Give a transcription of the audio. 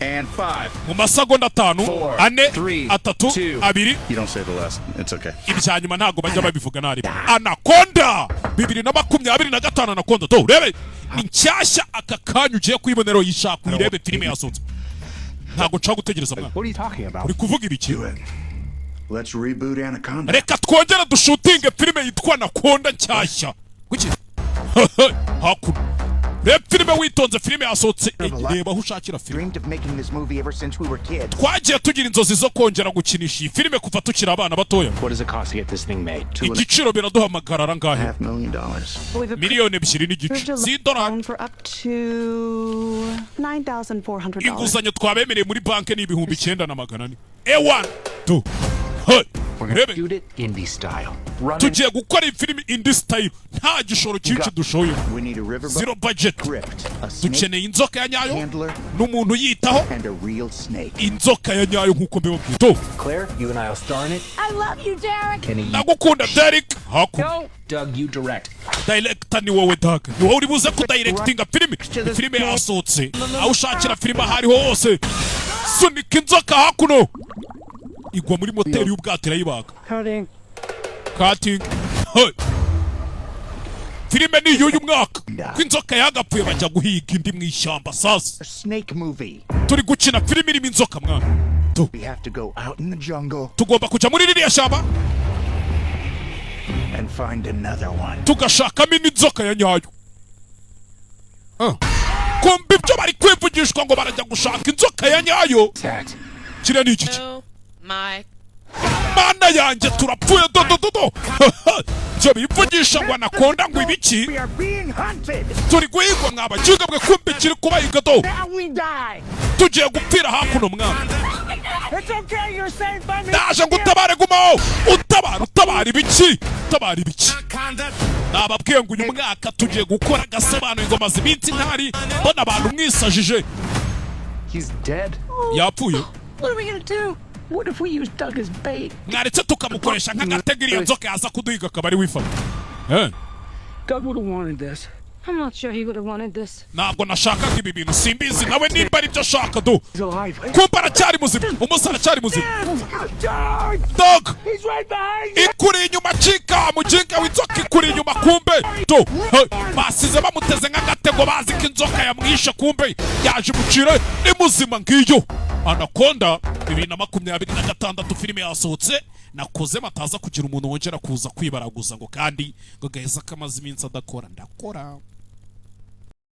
And five. Mu masegonda 5, 4, 3, 2. You don't say the last. It's okay. Ibya nyuma ntabwo bajya babivuga naribi. Anaconda 2025, Anaconda to urebe ni nshyashya. Aka kanya ugiye kuyibonera, uyishaka uyirebe. Filime yasohotse, ntabwo nshaka gutegereza mwana. What are you talking about? Uri kuvuga ibiki? Do it. Let's reboot Anaconda. Reka twongere dushutinge filime yitwa Anaconda nshyashya. Kuki hakuno reba filime witonze, filime yasohotse. Reba aho ushakira filime. Dreamed of making this movie ever since we were kids. Twagiye tugira inzozi zo kongera gukinisha iyi filime kuva tukiri abana batoya. What does it cost to get this thing made? Igiciro biraduhamagarara ngahe? Half million dollars. We've 2.5 miliyoni z'idolari. Loan for up to $9,400. Inguzanyo twabemereye muri banki ni 9,400. Ewan tu. Hey, We're gonna rebe. shoot it indie style. Run Tugiye gukora iyi filimi indie style, nta gishoro cyinshi dushoye. We need a riverboat Zero budget. script, a snake Dukeneye inzoka ya nyayo handler, n'umuntu uyitaho. and a real snake. Inzoka ya nyayo nk'uko mbibabwiye tu. Claire, you and I will star in it. I love you, Derek. Kenny, you Ndagukunda, Derek. Hakuno. No. Doug, you direct. Director ni wowe, Doug, ni wowe uri buze kudirectinga filime. Filime yasohotse, aho ushakira filime aho ariho hose. Sunika inzoka hakuno, igwa muri moteri y'ubwato, irayibaga. Cutting. Cutting. Hey. Filime ni iy'uyu mwaka ko inzoka yagapfuye, bajya guhiga indi mu ishyamba sasa. A snake movie. Turi gukina filime irimo inzoka mwana tu. We have to go out in the jungle Tugomba kujya muri ririya shyamba and find another one. tugashakamo indi nzoka ya nyayo. Ah. Kumva ibyo bari kwivugishwa ngo barajya gushaka inzoka ya nyayo. That. Kiriya ni iki? Oh my. Mana yanjye, turapfuye! Do do do do! Ibyo bivugisha ngo Anaconda, ngo ibiki? We are being hunted. Turi guhigwa mwabakinga bwe! Kumva ikiri kubahiga do. Now we die. Tugiye gupfira hakuno mwana. It's okay, you're saved by me. Ndaje ngo utabare, gumaho utabara. Utabara ibiki? Utabara ibiki? Nababwiye ngo uyu mwaka tugiye gukora agasobanuye. Ngo maze iminsi ntari mbona abantu mwisajije. He's dead. Yapfuye. What are we gonna do? What if we use Doug as bait? Mwaretse tukamukoresha nk'agatego, iriya nzoka yaza kuduhiga akaba ari wifata. Eh, Doug would have wanted this. I'm not sure he would have wanted this. Ntabwo nashakaga ibi bintu, simbizi nawe nimba aribyo ashaka du. He's alive. Kumba aracyari muzima, umusore aracyari muzima. Doug! Dog! He's right behind you! Ikuri inyuma, cika muginga w'inzoka ikuri inyuma. Kumbe tu. Hey, basize bamuteze nk'agatego, bazi ko inzoka yamwishe, kumbe yaje imucire, ni muzima. Ngiyo Anaconda 2026, filime yasohotse. Nakoze bataza kugira umuntu wongera kuza kwibaraguza ngo kandi ngo gaheza kamaze iminsi adakora. Ndakora.